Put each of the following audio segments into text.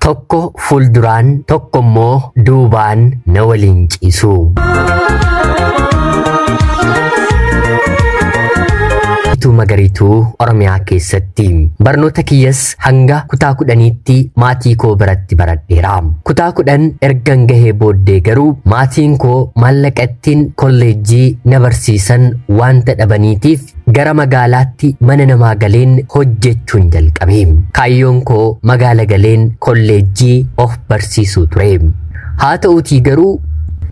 Tokko fuulduraan tokko immoo duubaan na waliin ciisu. Magariituu Oromiyaa keessatti barnoota kiyyas hanga kutaa 10tti maatii koo biratti baradheera. Kutaa 10 ergan gahee booddee garuu maatiin koo maallaqa ittiin kolleejjii na barsiisan wanta dhabaniitiif gara magaalaatti mana namaa galeen hojjechuun jalqabe. Kaayyoon koo magaala galeen kolleejjii of barsiisuu ture. Haa ta'uutii garuu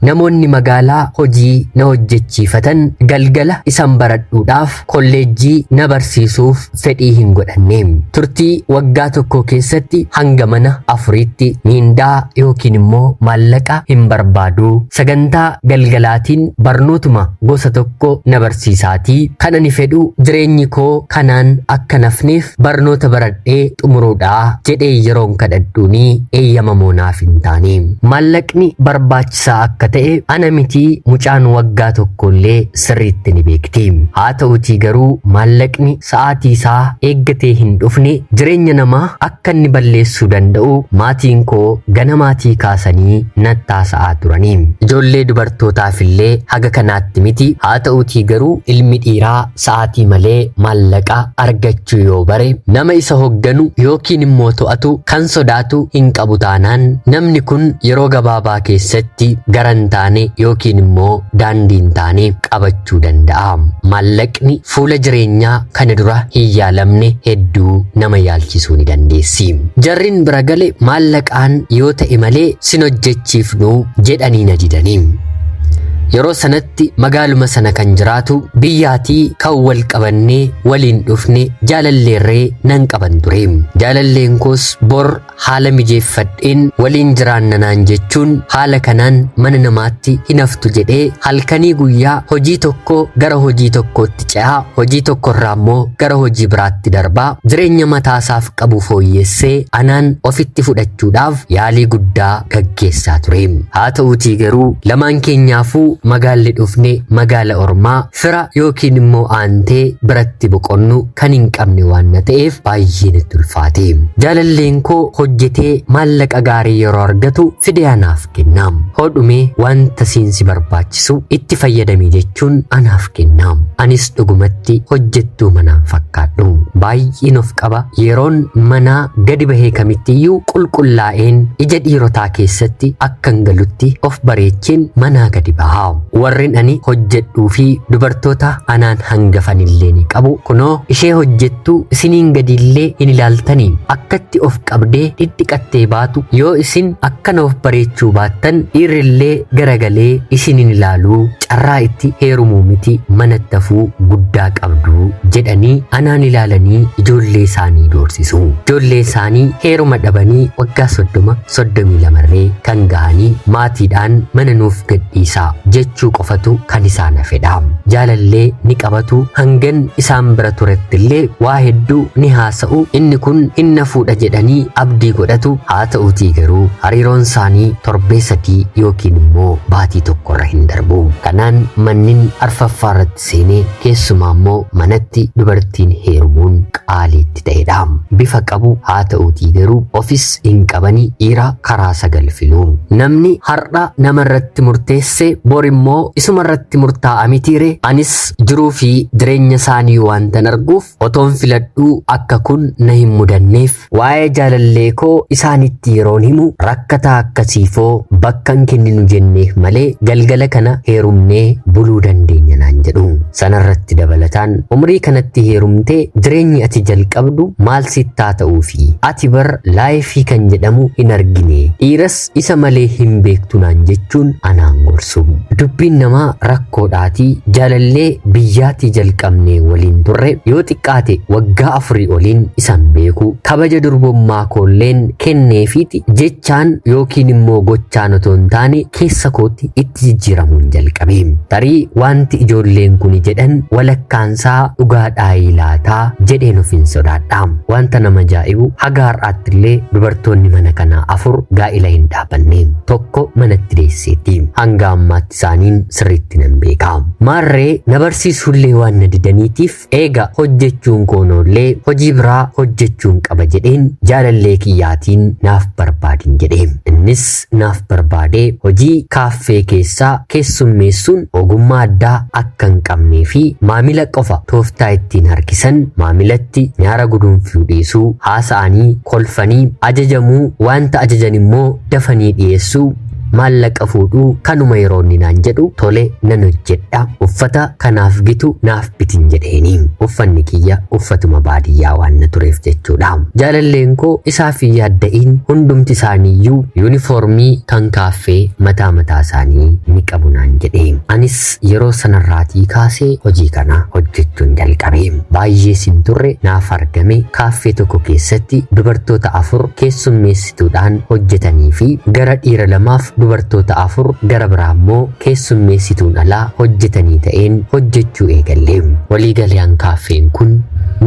namoonni magaalaa hojii na hojjechiifatan galgala isan baradhuudhaaf kolleejjii na barsiisuuf fedhii hin godhanne. Turtii waggaa tokko keessatti hanga mana 4tti miindaa yookiin immoo maallaqa hin barbaadu. Sagantaa galgalaatiin barnootuma gosa tokko na barsiisaatii kan ani fedhu jireenyi koo kanaan akka nafneef barnoota baradhee xumuruudhaa jedhee yeroon kadhadhuuni eeyyamamoo naaf hin taane. Maallaqni barbaachisaa akka ta'e ana miti mucaan waggaa tokkollee sirriitti ni beekti. Haa ta'utii garuu maallaqni sa'aatii isaa eeggatee hin dhufne jireenya namaa akka inni balleessuu danda'u maatiin koo ganamaatii kaasanii nattaasa'aa turanii. Ijoollee dubartootaaf illee haga kanaatti miti. Haa ta'utii garuu ilmi dhiiraa sa'aatii malee maallaqa argachuu yoo bare nama isa hogganu yookiin immoo to'atu kan sodaatu hin qabu taanaan namni kun yeroo gabaabaa keessatti garan taane yookiin immoo daandiin taane qabachuu danda'a. Maallaqni fuula jireenyaa kana dura hin yaalamne hedduu nama yaalchisuu ni dandeessi. Jarrin bira gale maallaqaan yoo ta'e malee sin hojjechiifnu jedhanii na didanii. Yeroo sanatti magaaluma sana kan jiraatu biyyaatii kan wal qabannee waliin dhufne jaalalleerree nan qaban ture. Jaalalleen koos bor haala mijeeffadheen waliin jiraannanaan jechuun haala kanaan mana namaatti hin haftu jedhee halkanii guyyaa hojii tokko gara hojii tokkootti ce'aa hojii tokkorraa immoo gara hojii biraatti darbaa jireenya mataasaaf qabu fooyyessee anaan ofitti fudhachuudhaaf yaalii guddaa gaggeessaa ture. Haa ta'uutii garuu lamaan keenyaafuu magaalli dhufne magaala ormaa fira yookiin immoo aantee biratti boqonnu kan hin qabne waan na ta'eef baay'ee natti ulfaate. Jaalalleen koo hojjetee maallaqa gaarii yeroo argatu fidee anaaf kenna. Hodhumee wanta siinsi barbaachisu itti fayyadami jechuun anaaf kenna. Anis dhugumatti hojjettuu manaan fakkaadhu. Baay'een of qaba. Yeroon manaa gadi bahee kamittiyyuu qulqullaa'een ija dhiirotaa keessatti akkan galutti of bareecheen manaa gadi baha. Warreen ani hojjedhuu fi dubartoota anaan hangafanillee ni qabu. Kunoo ishee hojjettuu isiniin gadiillee hin ilaaltanii akkatti of qabdee dhidhiqattee baatu yoo isin akkana of bareechuu baattan dhiirrillee garagalee isin hin ilaaluu carraa itti heerumuu miti manatti hafuu guddaa qabdu jedhanii anaan ilaalanii ijoollee isaanii doorsisu. Ijoollee isaanii heeruma dhabanii waggaa 30 32 kan gahanii maatiidhaan mana nuuf gadhiisaa jechuu qofatu kan isaan hafedha. Jaalallee ni qabatu hangan isaan bira turettillee waa hedduu ni haasa'u inni kun hin nafuudha jedhanii abdii godhatu. Haa ta'uutii garuu hariiroon isaanii torbee 3 yookiin immoo baatii tokkorra hin darbu. Kanaan mannin arfaffaa irratti seenee keessumaa immoo manatti dubartiin heerumuun qaaliitti ta'edha. Bifa qabu haa ta'uutii garuu ofis hin qabanii dhiira karaa 9 filu. Namni har'a namarratti murteesse bor immoo isumarratti murtaa'a mitiire. Anis jiruu fi jireenya isaanii waantan arguuf otoon filadhuu akka kun na hin mudanneef waa'ee jaalallee koo isaanitti yeroon himu rakkataa akkasiifoo bakka hin kenninu jenneef malee galgala kana heerumnee buluu dandeenya naan jedhu. Sanarratti dabalataan umrii kanatti heerumtee jireenyi ati jalqabdu maal sittaa ta'uu fi ati bar laayifii kan jedhamu hin argine dhiiras isa malee hin beektu naan jechuun anaan gorsu. Dubbiin namaa rakkoodhaatii jaalallee biyyaatii jalqabnee waliin turre yoo xiqqaate waggaa 4 oliin isan beeku kabaja durbummaa koolleen kenneefiiti jechaan yookiin immoo gochaan otoo hin taane keessa kootti itti jijjiiramuun jalqabe. Tarii wanti ijoolleen kun jedhan walakkaansaa dhugaadhaa laataa jedheen ofiin sodaadha. Wanta nama ajaa'ibu haga har'aatti illee dubartoonni mana kanaa 4 gaa'ila hin dhaabanne. Tokko manatti deesseetti. Hanga ammaatti isaaniin sirriitti nan beeka. Maarree na barsiisuullee waan na didaniitiif eega hojjechuun koonoollee hojii biraa hojjechuun qaba jedheen jaalallee kiyyaatiin naaf barbaadin jedhe. Innis naaf barbaadee hojii kaaffee keessaa keessummeessuun ogummaa addaa akka hin qabnee fi maamila qofa tooftaa ittiin harkisan, maamilatti nyaara guduunfuu dhiisuu, haasa'anii kolfanii ajajamuu, wanta ajajan immoo dafanii dhiyeessuu, maallaqa fuudhuu, kanuma yeroo inni naan jedhu tole nan hojjedha, uffata kanaaf gitu naaf bitin jedheeni. Uffanni kiyya uffatuma baadiyyaa waan na tureef jechuudha. Jaalalleen koo isaaf hin yaadda'iin, hundumti isaaniiyyuu yuunifoormii kan kaaffee mataa mataa isaanii ni qabu naan jedhe. Anis yeroo sanarraatii kaasee hojii kana hojjechuun jalqabe. Baay'ee sin turre naaf argame kaaffee tokko keessatti dubartoota 4 keessummeessituudhaan hojjetanii fi gara dhiira 2 dubartoota 4 gara biraa immoo keessummeessituun alaa hojjetanii ta'een hojjechuu eegalle. Waliigalaan kaaffeen kun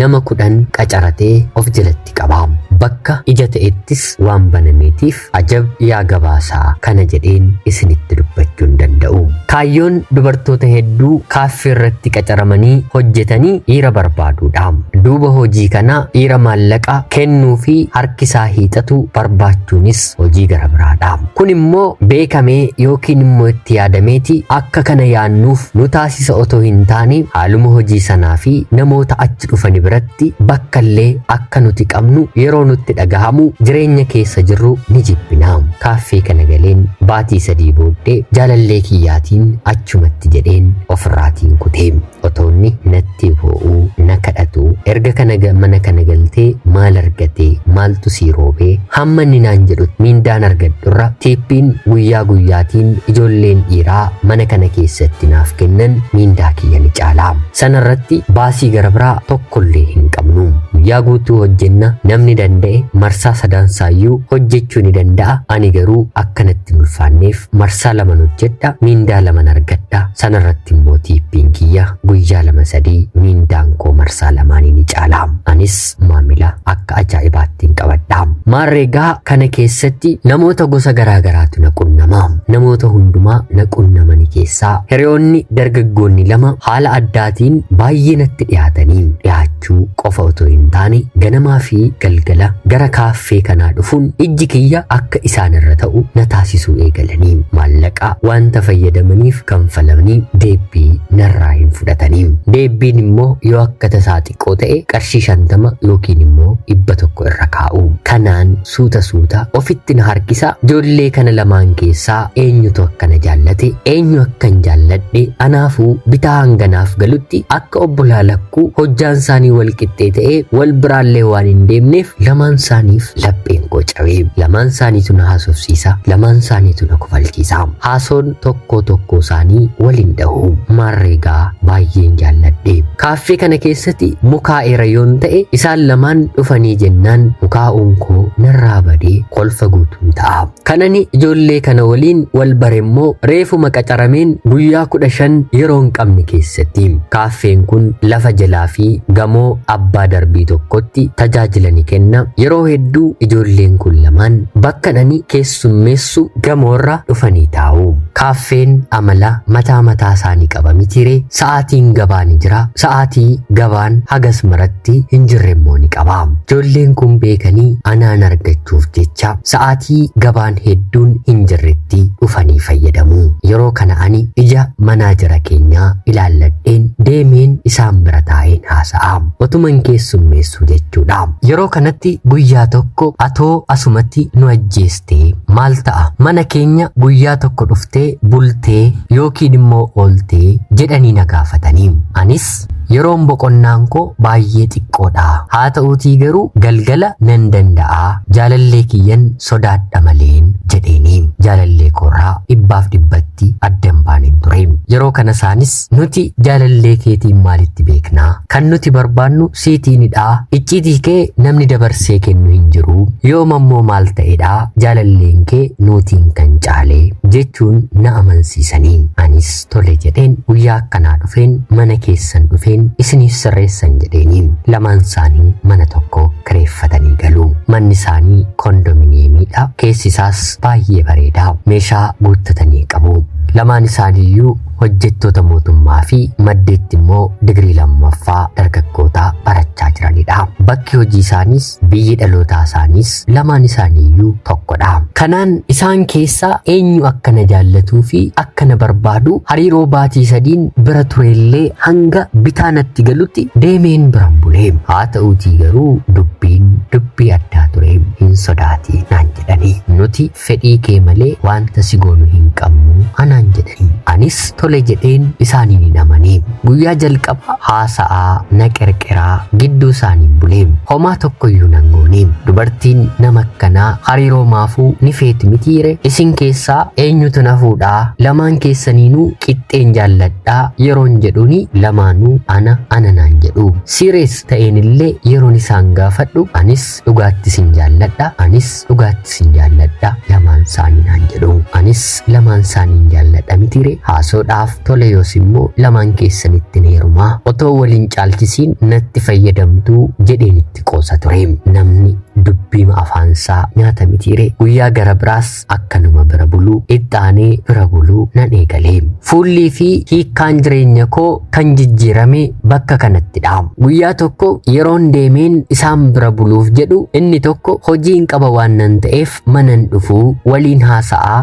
nama 10 qacaratee of jalatti qaba. Bakka ija ta'ettis waan banameetiif ajab yaa gabaasaa kana jedheen isinitti dubbachuu hin danda'u. Kaayyoon dubartoota hedduu kaaffee irratti qacaramanii hojjetanii dhiira barbaaduudha. Duuba hojii kana dhiira maallaqa kennuu fi harkisaa hiixatu barbaachuunis hojii gara biraadha. Kun immoo beekamee yookiin immoo itti yaadameeti akka kana yaannuuf nu taasisa otoo hin taane haaluma hojii sanaa fi namoota achi dhufani biratti bakka illee akka nuti qabnu yeroo nutti dhagahamu jireenya keessa jirru ni jibbina. Kaaffee kana galeen baatii 3 booddee jaalallee kiyyaatiin achumatti jedheen ofirraatiin kutee. Otoonni natti boo'uu na kadhatu, erga kana mana kana galtee maal argatee maaltu sii roobee hamma inni naan jedhu miindaan argadhurra tiippiin guyyaa guyyaatiin ijoolleen dhiiraa mana kana keessatti naaf kennan miindaa kiyya ni caala. Sanarratti baasii gara biraa tokkollee hin qabnu. Guyyaa guutuu hojjenna, namni danda'e marsaa sadaansaayyuu hojjechuu ni danda'a. Ani garuu akkanatti ulfaanneef marsaa 2 hojjedha, miindaa 2 argadha. Sanarratti immoo tiippiin kiyya guyyaa 2-3 miindaan koo marsaa 2 ni caala. Anis maamila akka ajaa'ibaatti hin qabadha. Maarreegaa kana keessatti namoota gosa garaa garaatu na qunnama. Namoota hundumaa na qunnamani keessaa hiriyoonni dargaggoonni 2 haala addaatiin baay'ee natti dhiyaatanii dhiyaachuu qofa otoo hin taane ganamaa fi galgala gara kaaffee kanaa dhufuun ijji kiyya akka isaan irra ta'u na taasisuu eegalanii maallaqa wanta fayyadamaniif kanfalamanii deebii narraa hin fudhatanii. Deebiin immoo yoo akka tasaa xiqqoo ta'e qarshii 50 yookiin immoo 100 irra kaa'u. Kanaan suuta suuta ofitti na harkisa. Ijoollee kana lamaan keessaa eenyutu akkana jaallate, eenyu akka hin jaalladhe, anaafuu bitaa hanganaaf galutti akka obbolaa lakkuu hojjaan isaanii wal qixxee ta'ee wal biraallee waan hin deemneef lamaan isaaniif lapheen koo cabee. Lamaan isaaniitu na haasofsiisa, lamaan isaaniitu na kofalchiisa. Haasoon tokko tokko isaanii waliin dhahu. Maarreegaa baay'een jaalladhe. Kaaffee kana keessatti mukaa'eera yoon ta'e isaan lamaan dhufanii jennaan mukaa'uun koo narraa badee kolfa guutuun ta'a. Kanani ijoollee kana waliin wal bare immoo reefuma qacarameen guyyaa 15 yeroo hin qabne keessatti. Kaaffeen kun lafa jalaa fi gamoo abbaa darbii tokkotti tajaajila ni kenna. Yeroo hedduu ijoolleen kun lamaan bakka ani keessummeessu gamoorra dhufanii taa'u. Kaaffeen amala mataa mataa isaanii qaba mitiiree. Sa'aatiin gabaa ni jira, sa'aatii gabaan hagas maratti hin jirre immoo ni qaba. Ijoolleen kun beekanii anaan argachuuf jecha sa'aatii gabaan hedduun hin jirretti dhufanii fayyadamu. Yeroo kana ani ija manaajara keenyaa ilaalladheen deemeen isaan bira taa'een haasa'a. Otuman keessummeessu jechuudha. Yeroo kanatti guyyaa tokko atoo asumatti nu ajjeestee maal ta'a? Mana keenya guyyaa tokko dhuftee bultee yookiin immoo ooltee jedhanii na gaafatanii. Anis yeroon boqonnaan koo baay'ee xiqqoodha. Haa ta'uutii garuu galgala nan danda'a. Jaalallee kiyyan sodaadha maleen jedheeni. jaalallee koorraa dhibbaaf dhibbatti adda hin baaneen ture. Yeroo kana isaanis nuti jaalallee keetiin maalitti beeknaa? Kan nuti barbaannu siitiinidhaa. Icciitii kee namni dabarsee kennu hin jiru. Yoom ammoo maal ta'edhaa jaalalleen kee nuutiin kan caalee jechuun na amansiisanii. Anis tole jedheen guyyaa akkanaa dhufeen mana keessan dhufeen isiniif sirreessan jedheeni. Lamaan isaanii mana tokko kireeffatanii galu. Manni isaanii kondominiyeemiidha. Keessi isaas baay'ee bareeda. Meeshaa guuttatanii qabu. Lamaan isaaniiyyuu hojjettoota mootummaa fi maddeetti immoo digirii lammaffaa dargaggoota barachaa jiranidha. Bakki hojii isaaniis biyyi dhalootaa isaaniis lamaan isaaniiyyuu tokkodha. Kanaan isaan keessaa eenyu akka na jaallatuu fi akka na barbaadu hariiroo baatii sadiin bira turellee hanga bitaa natti galutti deemeen biran bule. Haa ta'uutii garuu dubbiin dubbii addaa ture, hin sodaati naan jedhani. Nuti fedhii kee malee wanta si goonu hin qabnu anaan jedhani. Anis tole jedheen isaaniin hin amane. Guyyaa jalqaba haasa'aa na qerqeraa gidduu isaaniin bule. Homaa tokkoyyuu nan goone. Dubartiin nama akkanaa hariiroo maafuu ni feeti mitiire. Isin keessaa eenyutu na fuudhaa? Lamaan keessaniinuu qixxeen jaalladhaa yeroon jedhuuni lamaanuu ana ana naan jedhu. Siirees ta'eenillee yeroon isaan gaafadhu anis dhugaatti sin jaalladha, anis dhugaatti sin jaalladha lamaan isaanii naan jedhu. Anis lamaan isaaniin jaalladha mitiire. Haasoodhaaf tole yoos immoo lamaan keessanitti ni heerumaa otoo waliin caalchisiin natti fayyadamtuu jedheen itti qoosa ture. Namni dubbiima afaansaa nyaata mitiire. Guyyaa gara biraas akkanuma bira buluu ixxaanee bira buluu nan eegale. Fuullii fi hiikkaan jireenya koo kan jijjiirame bakka kanattidha. Guyyaa tokko yeroon deemeen isaan bira buluuf jedhu inni tokko hojiin qaba waan nan ta'eef manan dhufuu waliin haasa'aa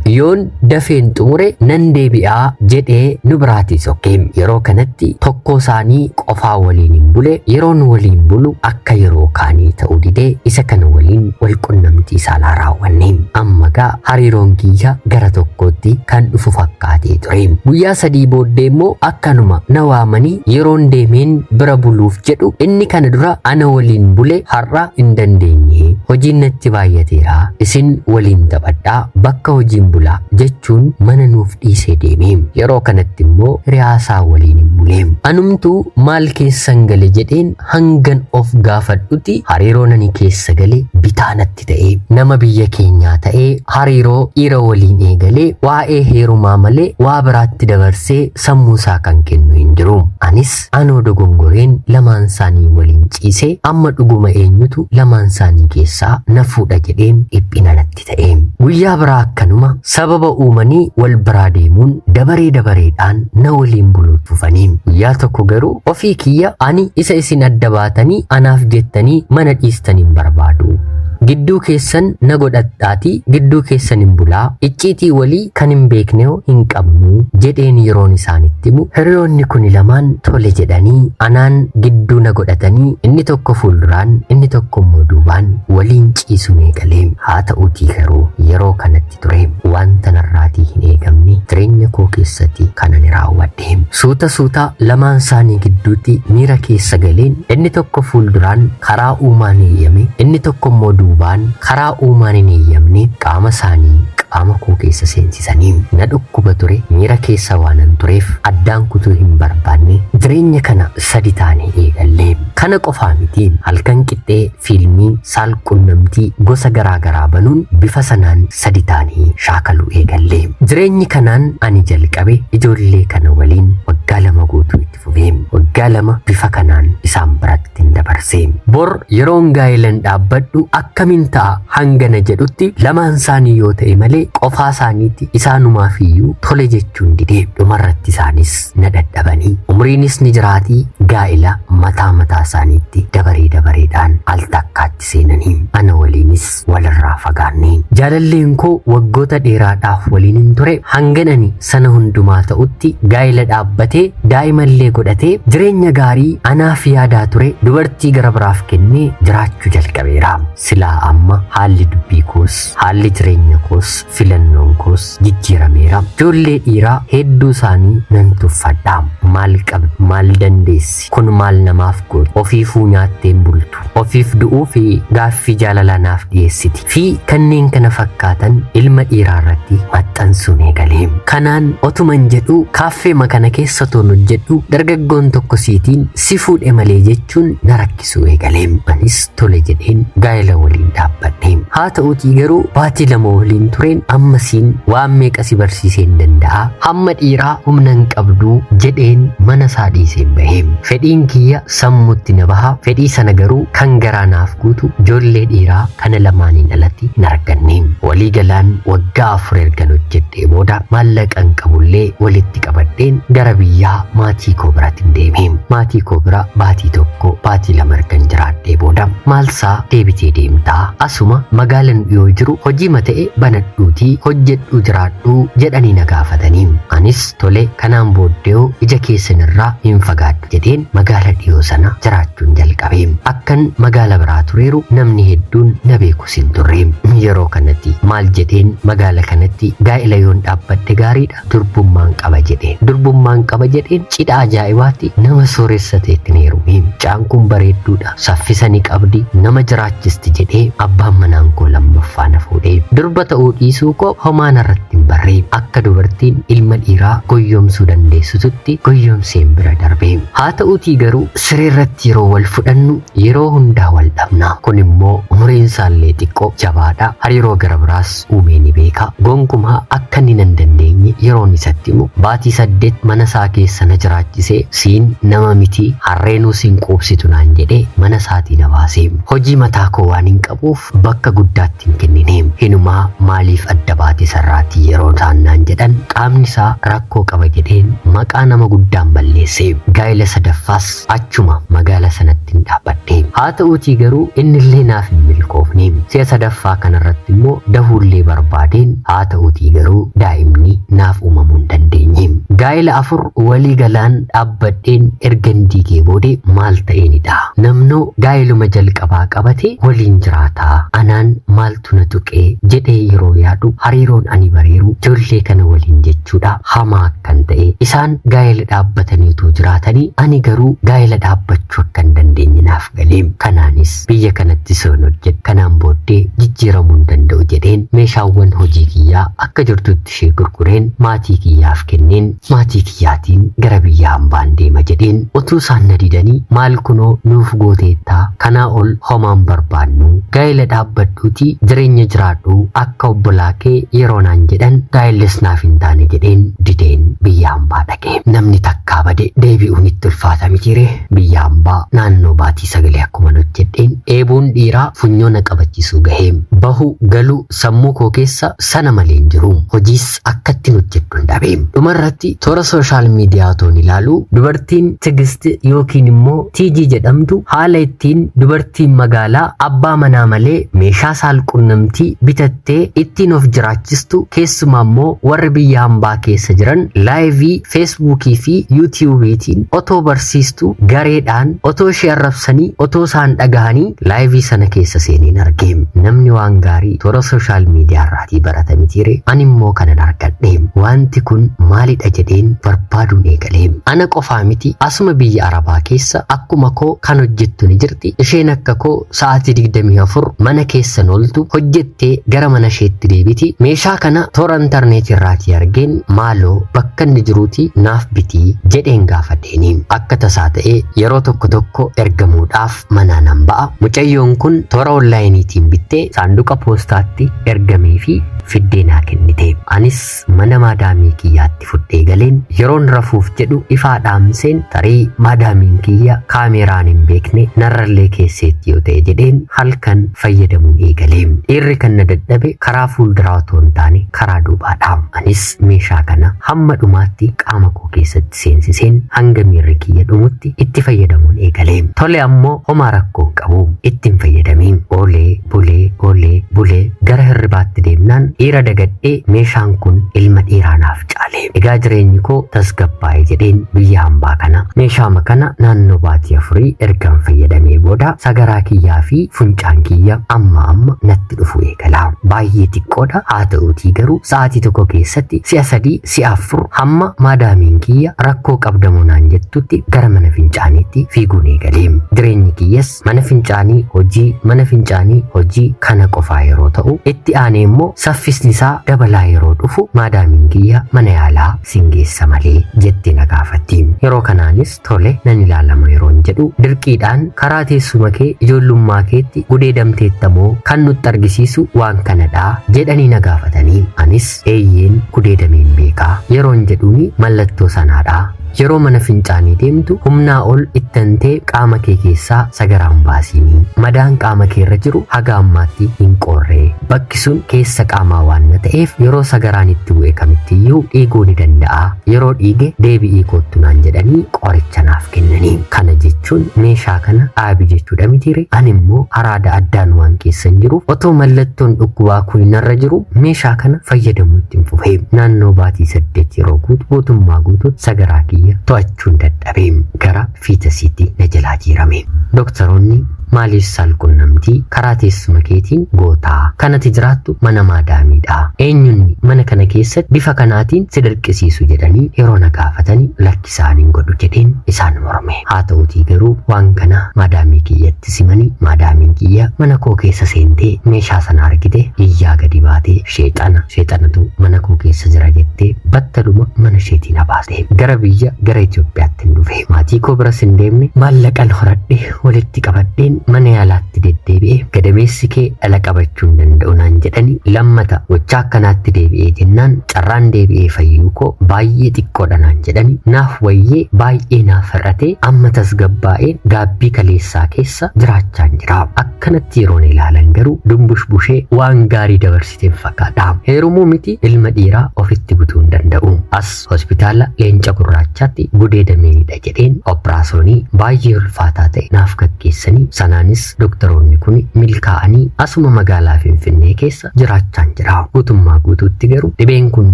yoon dafeen xumure nan deebi'aa jedhee nu biraatii sokke. Yeroo kanatti tokko isaanii qofaa waliin hin bule. Yeroon waliin bulu akka yeroo kaanii ta'uu didee isa kana waliin wal qunnamtii saalaa raawwanne. Amma gaa hariiroon kiyya gara tokkootti kan dhufu fakkaatee ture. Guyyaa sadii booddee immoo akkanuma na waamanii yeroon deemeen bira buluuf jedhu inni kana dura ana waliin bule har'a hin dandeenye, hojiin natti baay'ateera, isin waliin taphadhaa bakka hojiin bulaa jechuun mana nuuf dhiisee deeme. Yeroo kanatti immoo hiriyaasaa waliin hin bule. Anumtuu maal keessan gale jedheen hangan of gaafadhutti hariiroo nani keessa gale bitaa natti ta'e. Nama biyya keenyaa ta'ee hariiroo dhiira waliin eegalee waa'ee heerumaa malee waa biraatti dabarsee sammuu isaa kan kennu hin jiru. Anis anoo dogongoreen lamaan isaanii waliin ciisee amma dhuguma eenyutu lamaan isaanii keessaa na fuudha jedheen dhiphina natti ta'e. Guyyaa biraa akkanuma sababa uumanii wal biraa deemuun dabaree dabareedhaan na waliin buluuf fufanii. Guyyaa tokko garuu ofii kiyya ani isa isin adda baatanii anaaf jettanii mana dhiistaniin barbaadu. Gidduu keessan na godhadhaatii gidduu keessan hin bulaa, icciitii walii kan hin beekne hin qabnu jedheen yeroon isaanitti himu hiriyoonni kuni lamaan tole jedhanii anaan gidduu na godhatanii inni tokko fuulduraan inni tokko immoo duubaan waliin ciisuun eegalee. Haa ta'uutii garuu yeroo kanatti ture wanta narraatii hin eegamne jireenya koo keessatti kan ani raawwadhe. Suuta suuta lamaan isaanii gidduutti miira keessa galeen inni tokko fuulduraan karaa uumaan eeyyame inni tokko immoo duubaan karaa uumaan hin eeyyamne qaama isaanii qaama koo keessa seensisanii na dhukkuba ture. Miira keessa waanan tureef addaan kutuu hin barbaanne. Jireenya kana sadi taane eegalle. Kana qofaa miti, halkan qixxee fiilmii saalqunnamtii gosa garaa garaa banuun bifa sanaan sadi taanee shaakaluu eegalle. Jireenyi kanaan ani jalqabe ijoollee kana waliin waggaa 2 guutuu itti fufee waggaa 2 bifa kanaan isaan biratti hin dabarse. Bor yeroon gaa'ilan dhaabbadhu akkamiin ta'a hangana jedhutti lamaan isaanii yoo ta'e malee qofaa isaaniitti isaanumaaf iyyuu tole jechuun didee. Dhumarratti isaanis na dadhabanii umriinis ni jiraatii gaa'ila mataa mataa isaaniitti dabaree dabareedhaan al takkaatti seenanii ana waliinis walirraa fagaanne. Jaalalleen koo waggoota dheeraadhaaf waliin hin ture hangan ani sana hundumaa ta'utti gaa'ila dhaabbatee daa'imallee godhatee jireenya gaarii anaaf yaadaa ture dubartii gara biraaf kennee jiraachuu jalqabeera. Silaa amma haalli dubbii koos haalli jireenya koos Filannoon koos jijjiirameera. Ijoollee dhiiraa hedduu isaanii nan tuffadha. Maal qabdi? Maal dandeessi? Kun maal namaaf gooti? Ofiifuu nyaatteen bultu. Ofiif du'uu fi gaaffii jaalalaa naaf dhiyeessiti. Fi kanneen kana fakkaatan ilma dhiiraa irratti maxxansuun eegale. Kanaan otuman jedhu kaaffeema kana keessa otoon hojjedhu dargaggoon tokko siitiin si fuudhe malee jechuun na rakkisuu eegale. Anis tole jedheen gaa'ela waliin dhaabbadhe. Haa ta'uutii garuu baatii 2 waliin tureen ammasiin waan meeqa si barsiisee hin danda'a. Hamma dhiiraa humna hin qabduu jedheen mana isaa dhiiseen bahe. Fedhiin kiyya sammuutti na baha. Fedhii sana garuu kan garaa naaf guutu ijoollee dhiiraa kana lamaaniin alatti hin arganne. Walii galaan waggaa 4 ergan hojjedhee booda maallaqa hin qabullee walitti qabadheen gara biyyaa maatii koo biratti deeme. Maatii koo bira baatii 1 baatii 2 ergan jiraadhee booda maalsaa deebitee deemtaa asuma magaalan dhiyoo jiru hojii mata'e banadhuutii hojjedhuu jiraadhuu jedhanii na gaafatanii. Anis tole kanaan booddee ija keessanirraa hin fagaadhu jedheen magaala dhiyoo sana jiraachuun jalqabe. Akkan magaala biraa tureeru namni hedduun na beekus hin turre. Yeroo kanatti maal jedheen magaala kanatti gaa'ela yoon dhaabbadhe gaariidha durbummaan qaba jedheen. Durbummaan qaba jedheen cidha ajaa'ibaatti nama sooressa ta'etti ni heerume. Mucaan kun bareedduudha, saffisa ni qabdi, nama jiraachisti jedhee abbaan manaan koo lammaffaa na fuudhe. Durba ta'uu dhiisuu koo homaa narratti hin barre. Akka dubartiin ilma dhiiraa goyyomsuu dandeessututti goyyomseen bira darbe. Haa ta'uutii garuu siree irratti yeroo wal fudhannu yeroo hundaa wal dhabna. Kun immoo umuriin isaallee xiqqoo jabaadha. Hariiroo gara biraas uumee ni beeka. Gonkumaa akka inni nan dandeenye yeroon isatti himu baatii 8 mana isaa keessa na jiraachisee siin nama miti harreenuu siin quubsitu naan jedhee mana isaatii na baase. Hojii mataa koo waan hin qabuuf bakka guddaatti hin kennine. Hinumaa maaliif adda baate sarraatii yeroo isaan naan jedhan qaamni isaa rakkoo qaba jedheen maqaa nama guddaan balleesse. Gaa'ela sadaffaas achuma magaala sanatti hin dhaabbadhe. Haa ta'uutii garuu innillee naaf hin milkoofne. Si'a sadaffaa kanarratti immoo dahuullee barbaadeen haa ta'uutii garuu daa'imni naaf uumamuu hin dandeenye. Gaa'ela 4 walii galaan dhaabbadheen ergan diigee boodee maal ta'eenidha? Namnoo gaa'eluma jalqabaa qabate waliin jiraataa anaan maaltu na tuqee jedhee yeroo yaadu hariiroon ani bareeru ijoollee kana waliin jechuudha hamaa akkan ta'e isaan gaa'ela dhaabbatanii utuu jiraatanii ani garuu gaa'ela dhaabbachuu akka hin dandeenye naaf galee. Kanaanis biyya kanatti soon hojjedhe kanaan booddee jijjiiramuu hin danda'u jedheen meeshaawwan hojii kiyyaa akka jirtutti ishee gurgureen maatii kiyyaaf kenneen maatii kiyyaatiin gara biyya hambaan deema jedheen utuu isaan na didanii maal kunoo nuuf gooteettaa kanaa ol homaan barbaannu gaa'ela dhaabbadhuutii jireenya jiraadhu akka obbolaa kee yeroo naan jedhan gaa'ellis naaf hin taane jedheen dideen biyya hambaa dhaqe. Namni takkaa bade deebi'uun itti ulfaata mitiire. Biyya hambaa naannoo baatii 9 akkuma hojjedheen dheebuun dhiiraa funyoo na qabachiisuu gahee. Bahu galu sammuu koo keessa sana malee hin jiru. Hojiis akkatti hojjedhu hin dhabe. Dhumarratti toora sooshaal miidiyaa otoon ilaalu dubartiin Tigist yookiin immoo Tiijii jedhamtu haala ittiin dubartiin magaalaa abbaa manaa malee meeshaa saalqunnamtii bitattee ittiin of jiraachistu keessumaa immoo warri biyya hambaa keessa jiran laayivii feesbuukii fi yuutiyuubiitiin otoo barsiistu gareedhaan otoo ishee arrabsanii otoo isaan dhagahanii laayivii sana keessa seeneen arge. Namni waan gaarii toora sooshaal miidiyaa irraatii barata mitiire. Ani immoo kanan argadhe. Wanti kun maalidha jedheen barbaaduun eegale. Ana qofaa miti asuma biyya Arabaa keessa akkuma koo kan hojjettu ni jirti. Isheen akka koo sa'aatii 24 mana keessan ooltu hojjettee gara mana isheetti deebiti. Meeshaa kana toora intarneetii irraatii argeen maaloo bakka inni jiruuti naaf bitii jedheen gaafadheeni. Akka tasaa ta'ee yeroo tokko tokko ergamuudhaaf manaa nan ba'a. Mucayyoon kun toora onlaayiniitiin bittee saanduqa poostaatti ergamee fi fiddee naa kennite. Anis mana maadaamii kiyyaatti fudhee galeen yeroon rafuuf jedhu ifaa dhaamseen tarii maadaamiin kiyya kaameraan hin beekne narrallee keesseetti yoo ta'e jedheen halkan fayyadamuun eegale. Dhiirri kan na dadhabe karaa fuulduraa otoo hin taane karaa duubaadha. Anis meeshaa kana hamma dhumaa guutummaatti qaama koo keessatti seensiseen hanga miirri kiyya dhumutti itti fayyadamuun eegale. Tole ammoo homaa rakkoo hin qabu ittiin fayyadamee oolee bulee oolee bulee gara hirribaatti deemnaan dhiira dagadhee meeshaan kun ilma dhiiraa naaf caale. Egaa jireenyi koo tasgabbaa'e jedheen biyya hambaa kana meeshaama kana naannoo baatii 4 ergan fayyadamee booda sagaraa kiyyaa fi funcaan kiyya amma amma natti dhufu eegala. Baay'ee xiqqoodha haa ta'uutii garuu sa'aatii tokko keessatti si'a 3 si'a 4 hamma maadaamiin kiyya rakkoo qabdamoo naan jettutti gara mana fincaaniitti fiiguun eegale. Jireenyi kiyyas mana fincaanii hojii mana fincaanii hojii kana qofaa yeroo ta'u itti aanee immoo saffisni isaa dabalaa yeroo dhufu maadaamiin kiyya mana yaalaa singeessa malee jettee na gaafatti. Yeroo kanaanis tole nan ilaalama yeroon jedhu dirqiidhaan karaa teessuma kee ijoollummaa keetti gudeedamteettamoo kan nutti argisiisu waan kanadhaa jedhanii na gaafatanii anis eeyyeen gudeedameen beekaa yeroon jedhuuni mallattoo sanaadhaa. Yeroo mana fincaanii deemtu humnaa ol ittantee qaama kee keessaa sagaraan baasiinii madaan qaama kee irra jiru haga ammaatti hin qorree bakki sun keessa qaamaa waan na ta'eef yeroo sagaraan itti bu'e kamittiyyuu dhiiguu ni danda'a yeroo dhiige deebi'ii koottu naan jedhanii qoricha naaf kennanii. Kana jechuun meeshaa kana dhaabi jechuudha mitiire. Ani immoo araada addaan waan keessan jiruuf otoo mallattoon dhukkubaa kun narra jiru meeshaa kana fayyadamuu ittiin fufee naannoo baatii 8 yeroo guutu guutummaa guutuutti sagaraa kiyya to'achuun dadhabee gara fiitasiitti na jalaa jiirame. Dooktaroonni maaliif saalqunnamtii karaa teessuma keetiin gootaa kanatti jiraattu mana maadaamiidha eenyunni mana kana keessatti bifa kanaatiin si dirqisiisu jedhanii yeroo na gaafatanii lakkisaan hin godhu jedheen isaan morme. Haa ta'uutii garuu waan kana maadaamii kiyyatti simanii maadaamiin kiyya mana koo keessa seentee meeshaa sana argite iyyaa gadi baatee sheexana sheexanatu mana koo keessa jira jettee battaluma mana isheetii na baaste. Gara biyya gara Itoophiyaatti hin dhufe. Maatii koo biras hin deemne maallaqan horadhe walitti qabadheen mana yaalaatti deddeebi'ee gadameessi kee dhala qabachuu hin danda'u naan jedhanii lammata gochaa akkanaatti deebi'ee jennaan carraan deebi'ee fayyuu koo baay'ee xiqqoodha naan jedhanii naaf wayyee baay'ee naaf hir'atee amma tasgabbaa'ee gaabbii kaleessaa keessa jiraachaan jira. Akkanatti yeroon ilaalan garuu dumbush bushee waan gaarii dabarsiteen fakkaata. Heerumuu miti ilma dhiiraa ofitti butuu hin danda'u. As hospitaala Leenca Gurraachaatti gudeedameenidha jedheen operaasyoonii baay'ee ulfaataa ta'e naaf gaggeessanii sanaanis doktoroonni kun milkaa'anii asuma magaalaa Finfinnee keessa jiraachaan jira. Guutummaa guutuutti garuu dhibeen kun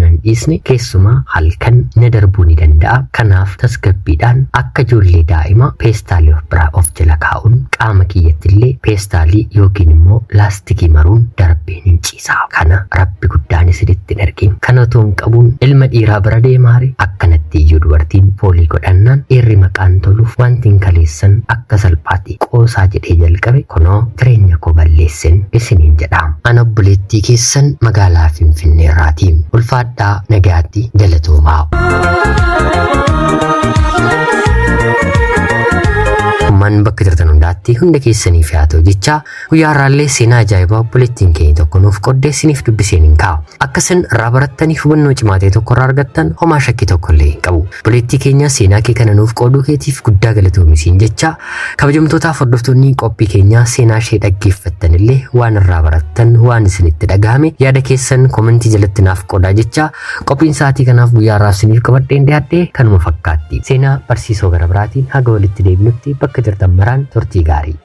nan dhiisne keessumaa halkan na darbuu ni danda'a. Kanaaf tasgabbiidhaan akka ijoollee daa'imaa peestaalii of biraa of jala kaa'uun qaama kiyyatti illee peestaalii yookiin immoo laastikii maruun darbeen hin ciisa. Kana rabbi guddaan isinitti hin ergin. Kana otoo hin qabuun ilma dhiiraa bira deemaare akkanatti iyyuu dubartiin foolii godhannaan dhiirri maqaan toluuf wanti hin kaleessan akka salphaatti qoosaa jedhee jalqabe kunoo jireenya koo balleessin isiniin jedha. Ana obboleettii keessan magaalaa Finfinnee irraati. Ulfaadhaa nagaatti galatoomaa. Man bakka jirtan hundaatti hunda keessaniif haa ta'u jecha guyyaa har'aallee seenaa ajaa'ibaa obboleettiin keenya tokko nuuf qoddee isiniif dubbiseen hin kaa'u. Akka isin irraa barattaniif hubannoo cimaa ta'e tokko irraa argattan homaa shakkii tokko illee hin qabu. Obboleettii keenya seenaa kee kana nuuf qooduu keetiif guddaa galatoomi siin jecha kabajamtootaaf hordoftoonni qophii keenyaa seenaa ishee dhaggeeffattan illee waan irraa barattan waan isinitti dhagahame yaada keessan komentii jalatti naaf qoodaa jecha qophiin sa'aatii kanaaf guyyaa har'aaf isiniif qabadheen dhiyaadhe kanuma fakkaatti. Seenaa barsiisoo gara biraatiin haga walitti deebinutti bakka jirtan maraan turtii gaarii.